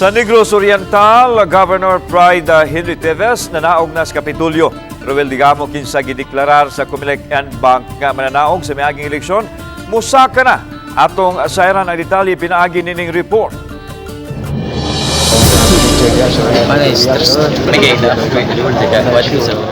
Sa Negros Oriental, Governor Pride Henry Teves nanaog na sa Kapitolyo. Roel Degamo, kinsa gideklarar sa Comelec en banc nga mananaog sa miaging eleksyon, musaka na. Atong sayran ang detalye pinaagi nining report.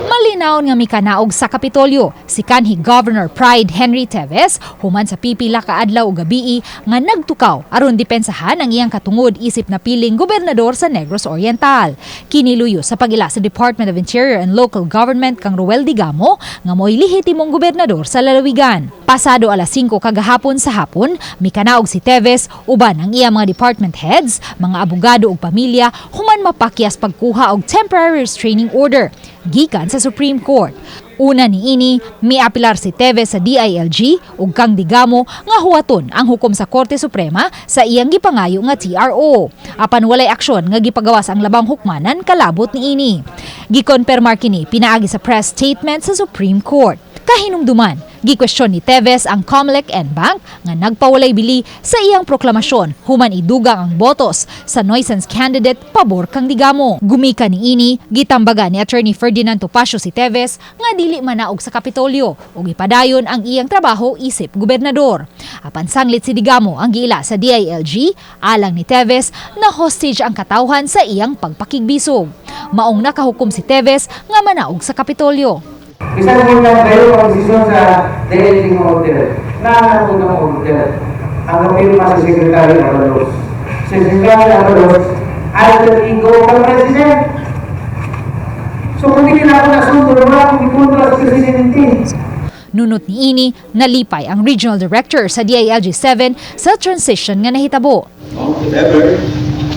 Malinaw nga mikanaog sa Kapitolyo si kanhi Governor Pride Henry Teves human sa pipila ka adlaw ug gabii nga nagtukaw aron depensahan ang iyang katungod isip napiling gobernador sa Negros Oriental. Kini luyo sa pag-ila sa Department of Interior and Local Government kang Roel Degamo nga mo'y lehitimong gobernador sa lalawigan. Pasado alas 5 kagahapon sa hapon, mikanaog si Teves uban ang iyang mga department heads, mga abogado ug pamilya human mapakyas pagkuha og temporary restraining order gikan sa Supreme Court. Una niini, miapilar si Teves sa DILG ug kang Degamo nga huwaton ang hukom sa Korte Suprema sa iyang gipangayo nga TRO. Apan walay aksyon nga gipagawas ang labang hukmanan kalabot niini. Gikonpermar kini pinaagi sa press statement sa Supreme Court. Kahinumduman, gikwestiyon ni Teves ang COMELEC en banc nga nagpawalay bili sa iyang proklamasyon human idugang ang botos sa nuisance candidate pabor kang Degamo. Gumikan niini, gitambagan ni Attorney Ferdinand Topacio si Teves nga dili manaog sa Kapitolyo ug ipadayon ang iyang trabaho isip gobernador. Apan sanglit si Degamo ang giila sa DILG, alang ni Teves na hostage ang katawhan sa iyang pagpakigbisog. Maong nakahukom si Teves nga manaog sa Kapitolyo. Bisan kung lang kayo ang desisyon sa DILG ng order, na po ng order. Ang kapirma si Secretary Abalos. Si Secretary Abalos, alter ego of the President. So kung hindi na ako nasundo, wala akong ikontra sa Presidente. Nunot niini, nalipay ang Regional Director sa DILG 7 sa transition nga nahitabo. No? If ever,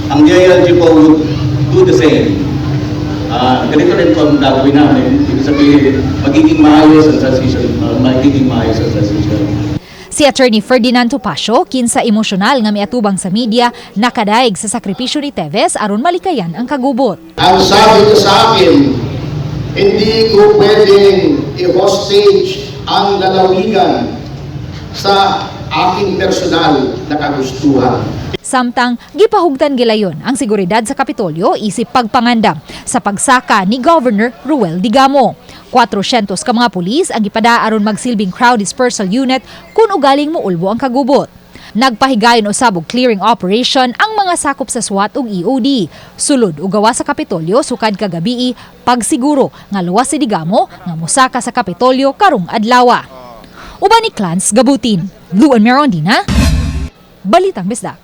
ang DILG po would do the same. Ganito rin po ang gagawin namin. Ibig sabihin, magiging maayos ang transition. Magiging maayos ang transition. Si Attorney Ferdinand Topacio, kinsa emosyonal nga miatubang sa media, nakadaig sa sakripisyo ni Teves aron malikayan ang kagubot. Ang sabi niya sa akin, hindi ko pwedeng i-hostage ang lalawigan sa aking personal na kagustuhan. Samtang gipahugtan gilayon ang seguridad sa Kapitolyo isip pagpangandam sa pagsaka ni Governor Roel Degamo. 400 ka mga pulis ang gipada aron magsilbing crowd dispersal unit kung ugaling muulbo ang kagubot. Nagpahigayon usab og clearing operation ang mga sakop sa SWAT ug EOD. Sulod ug gawas sa Kapitolyo sukad kagabii pagsiguro nga luwas si Degamo nga mosaka sa Kapitolyo karong adlawa. Uban ni Clans Gabutin, Luan Merondina, Balitang Bisdak.